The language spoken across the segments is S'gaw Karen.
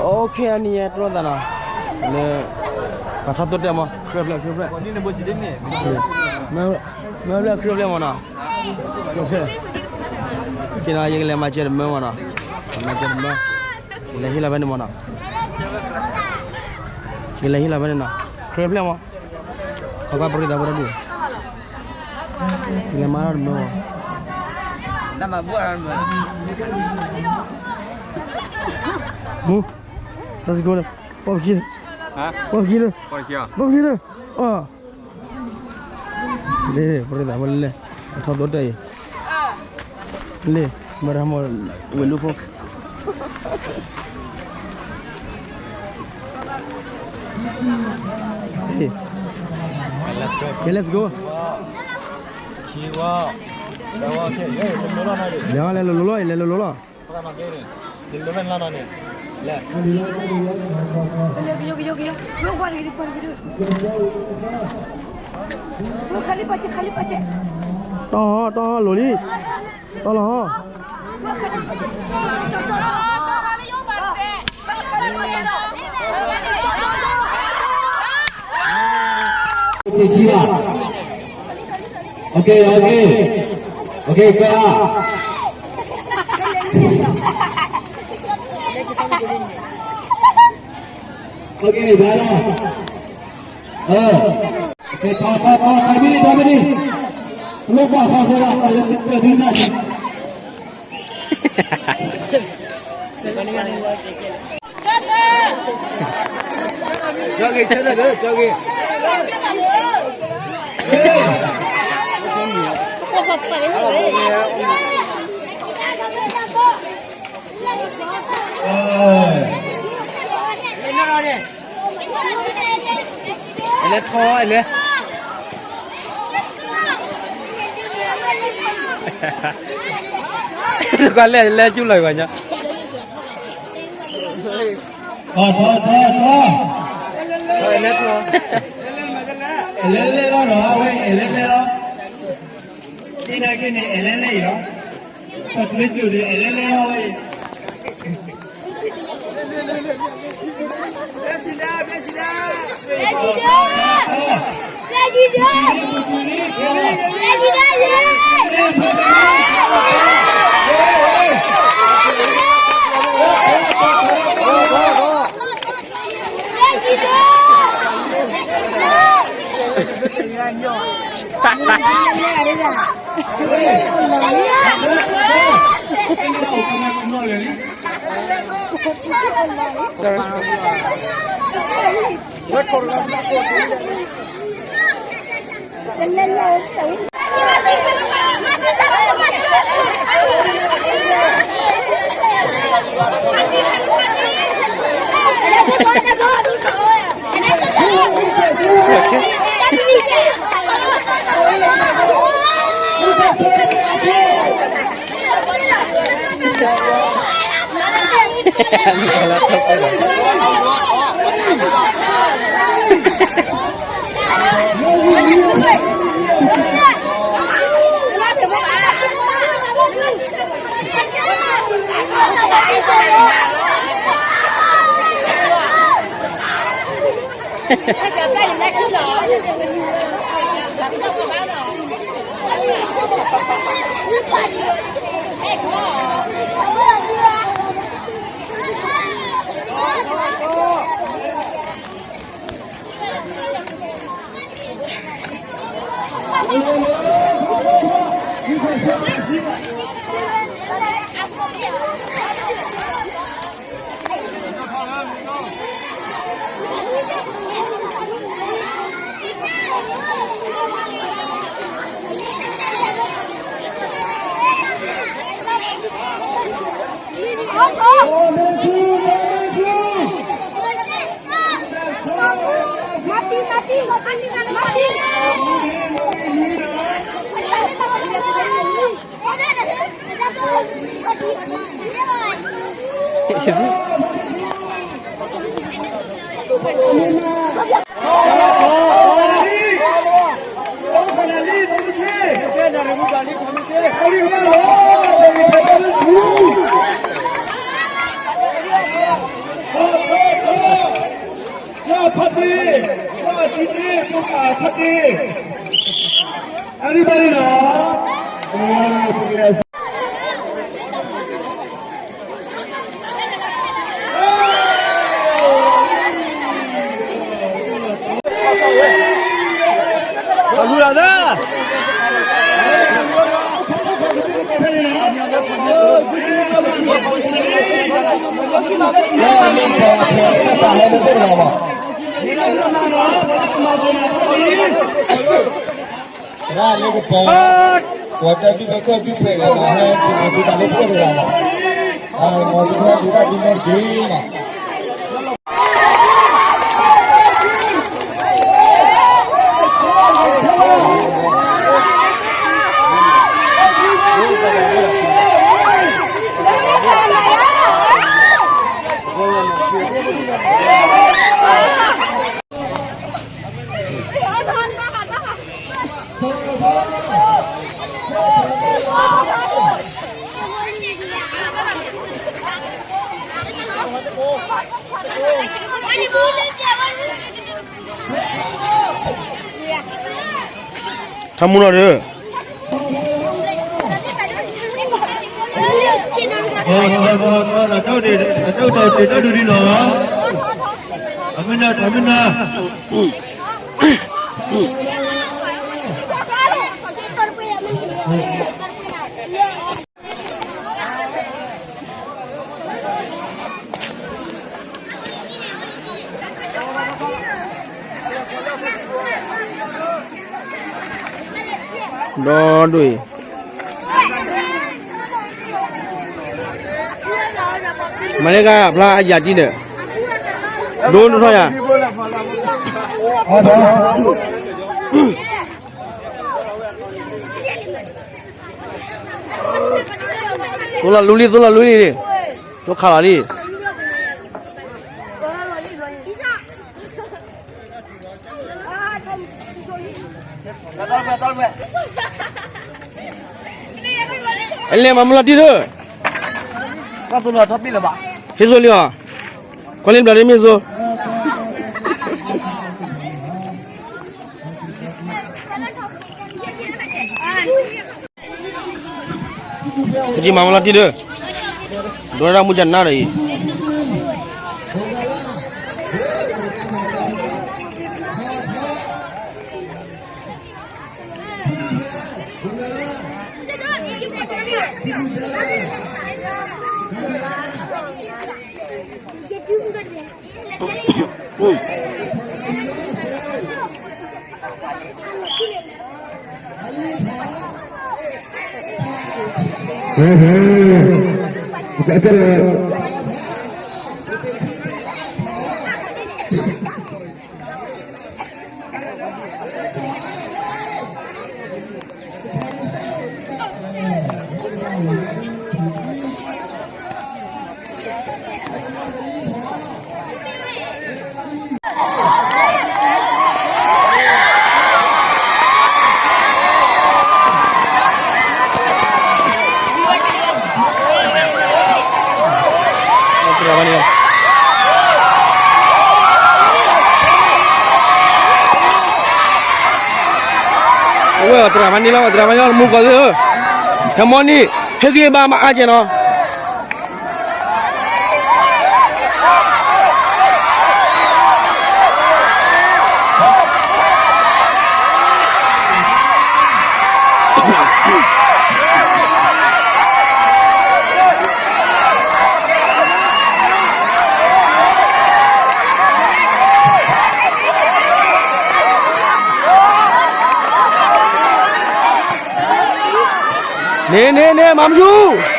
Okay အနံၤယဲတြီသးနီၤ, လၢ ပှၤထီၣ်သိၣ်တဲာ်မး ခရၢဖျဲၣ် ခရၢဖျဲၣ်, မ့ၢ်ဖျဲၣ်ခရၢဖျဲၣ်မးနီၤ, ခရၢဖျဲၣ်, က့ၤနီၤ ယကလဲၤမၤစၢၤတမၢမးနီၤ, မၤစၢၤတမၢ, ယလဲၤဟ့ၣ်လီၤဖဲန့ၣ်မးနီၤ, ယလဲၤဟ့ၣ်လီၤဖဲန့ၣ်နီၤ, ခရၢဖျဲၣ်မး, ပှၤကွၢ်ပရံသးဖိတၢ်ဒူၣ် လဲၤမၤထီၣ်တမၢမး, မူ, let's go လၢ, ပီၢ်ပခံလၢ, ပီၢ်ပခံလၢ, ပီၢ်ပခံလၢ, အီၤ, လ့ ပရံသးဖိလၢလဲၣ်, အထီၣ်သိၣ်တဲာ်အံၤ, လ့ မ့ၢ်တၢ်မ့ၢ်ဝဲၤလီၢ်ဖိ, let's go, လဲၤလိၤလိၤလီၤ, လဲၤလိၤလိၤလီၤ, တီၢ်ဟီၣ် တီၢ်ဟီၣ်လိၤလံ, တီၢ်လီၤဟီၣ်, က့ၤဆံဘၣ်, okay okay, okay ကါ, okay ဘၣ်လီၤ, ကဲ ထီၣ်ထီၣ်ထီၣ် ထီၣ်မံၤလံ ထီၣ်မံၤလံ, လီၤကွၢ်ထီၣ်ထီၣ်လီၤ ကဲဒုနၢ် ကၠီဂ့ၤ ဆၢထၢၣ်ဒီး ကၠီဂ့ၤ, အဲလဲၤထီၣ် အဲလဲၤ တကွၢ်လဲၤ လဲၤကၠူလီၤကွၢ်ညီ, ထီၣ်ထီၣ်ထီၣ်ထီၣ်, အဲလဲၤထီၣ်, အဲလဲၤလဲၤလီၤဒီး အဝဲအဲလဲၤလဲၤလီၤ, ဒ်န့ၣ်က့န့ၣ် အဲလဲၤလဲၤအံၤလီၤ, ပှၤကျဲးစၢးဒီး အဲလဲၤလဲၤလီၤဝဲအံၤ ခီၣ်တ့ၢ်, ခီၣ်တ့ၢ်, ခီၣ်တ့ၢ်, everybody နီၤ. တၢ်လူၤတၢ်သၢ လၢလၢပှၤဖဲကစၢ်ဟဲလၢပှဲၤတဂၤဘၣ်. သရၣ်လၢကပၤ, ပှၤတၢ်ဒုးပၢ်ခၢၣ်ဒုးပှဲၤတဂၤဘၣ်, ဟဲဒုးပှဲၤဒုးတၢ်လၢပှဲၤတဂၤဘၣ်. အမၤဒုးဟဲဒုးတၢ်ဒုးနဲၣ်တက့ၢ်နီၤ. ထါမူနီၤဒီး တၢ်ဒုးဒံးလီၤ. အမ့ၢ်နၤ တၢ်မ့ၢ်နၤ ဒီဒိၣ်အံၤ မၤန့ၢ်ကဖျါအယၤတံၢ်ဒီး ဒိၣ်ထီၣ်ယၤ သိလီၤလူလံ သိလီၤလူလံ, သိခးလီၤလံ. အလဲၤမၤမူလီၤတံၢ်ဒီး ဟ့ၣ်သိလံအီၤ, ကွၢ်လံဘျီဒ်မ့ၢ်သိ ကက့ၤမၤမူလီၤတံၢ်ဒီး ဒိးဒၣ်မူကနၣ်ဒီးအံၤ အဝဲ သရၣ်မၤန့ၢ်လီၤ သရၣ်မၤန့ၢ်လီၤ မူကီၢ်သ့ၣ်ဧၢ, ခဲမီန့ၣ် ဟ့ၣ်ဂံၢ်ဘါမၤအါကဲနီၤ. န့ၣ်န့ၣ်န့ၣ် မၤမယူၤ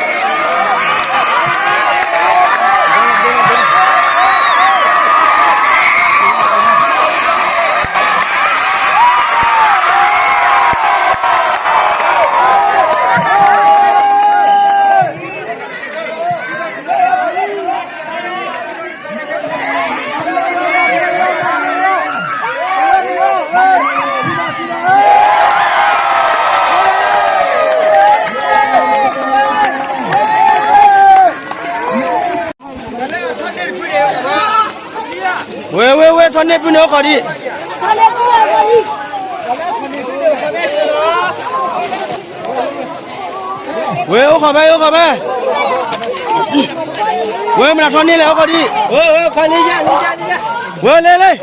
ဝဲ ဝဲ ဝဲ ထီၣ်န့ၢ်ပုၢ်န့ၣ်အိၣ်ခိးဒံး, ဝဲ အိၣ်ခိးဖဲ အိၣ်ခိးဖဲ, ဝဲ မနုၤထီၣ်န့ၢ်လဲၣ် အိၣ်ခိးဒံး, ဝဲ လဲၤလဲၤ,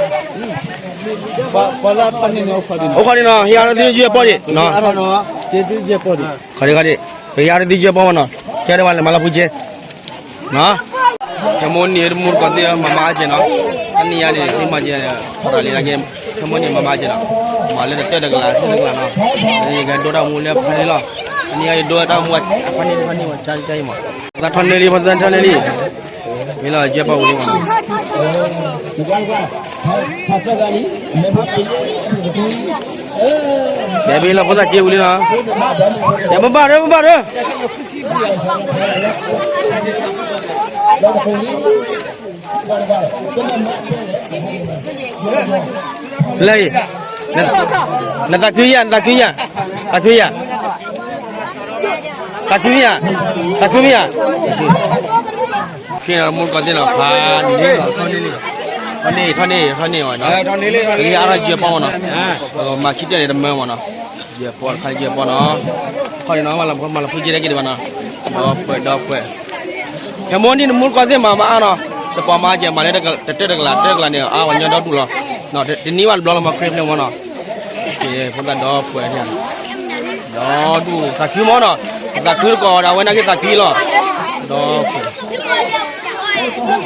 အိၣ်ခိးဒံးနီၤ, ဟံးအါထီၣ်သုယဲၢ်ပီၢ်ဒံး, ခီဒံးခီဒံး, ပဟံးအါထီၣ်သုယဲၢ်ပီၢ်, ကဲဒ်ဝဲလဲၤမၤလီၤဖုကဲ နီၤ, ကဲမိၢ်နံၤတမူတကိးသ့ၣ်မၤမၤအါကဲနီၤ, အနံၣ်အါန့ၣ် သုမၤကဲ, ထီၣ်တၢ်လံၤလၢကဲ, ကဲမိၢ်နံၤမၤမၤကဲနီၤ, မၤလၢတတၢၢ်တကလး တကလးနီၤ, ယကဒိတၢ်မူလၢဖးန့ၣ်လီၤ, အနံၣ်အါယဒိတၢ်မူ ဖးန့ၣ်ဖးန့ၣ်မၤကဲကဲအံၤမး, သးထီၣ်န့ၢ်လံ ဖသးထီၣ်န့ၢ်လံ, မ့ၢ်လီၤ ကဲပှၤဝံၤလံမးနီၤ တဲဘ့ၣ်လီၤ ဖိသၣ်က့ဝံၤလံနီၤ, တဲဘၣ်ဘၣ်ရၢ ဘၣ်ဘၣ်ရၢ, လၢအံၤ, နသးခုယၤ နသးခုယၤ, သးခုယၤ, သးခုမ့ၢ်ဧါ, သးခုမ့ၢ်ဧါ, ဖဲမူတကိးသ့ၣ်နီၤ ဖးန့ၣ်လီၤ ထီၣ်န့ၢ်လံ, ထီၣ်န့ၢ် ထီၣ်န့ၢ်ဝဲနီၤ, ပဟံးအါထီၣ်ယဲၢ်ပီၢ်မးနီၤ, မၤခံတၢၢ်န့ၣ်တမၢမးနီၤ, ယဲၢ်ပီၢ်တခါယဲၢ်ပီၢ်နီၤ, ခီန့ၣ်နီၤ မၤလီၤဖုကဲဒၣ်က့ၤဒံးဘၣ်နီၤ, ဒီပုၢ်ဝဲၢ် ဒီပုၢ်ဝဲၢ်, ဖဲမိၢ်နံၤနမူတကိးသ့ၣ်မၤမၤအါနီၤ, စပီးမၤကဲမၤလၢတတၢၢ်တကလး တၢၢ်တကလးန့ၣ် အါဝဲညီဒီဒူၣ်လီၤ, တနံၤဘၣ်တဘျီလီၤမၤခရံာ်ဖဲမးနီၤ, ဖိသၣ်ဒီပုၢ်ဝဲၢ်န့ၣ်, ဒီဒူၣ်သးခုမးနီၤ, သးခုတကိးဒီးအဝဲနာ်က့ၤသးခုလီၤ, ဒီပုၢ်ဝဲၢ်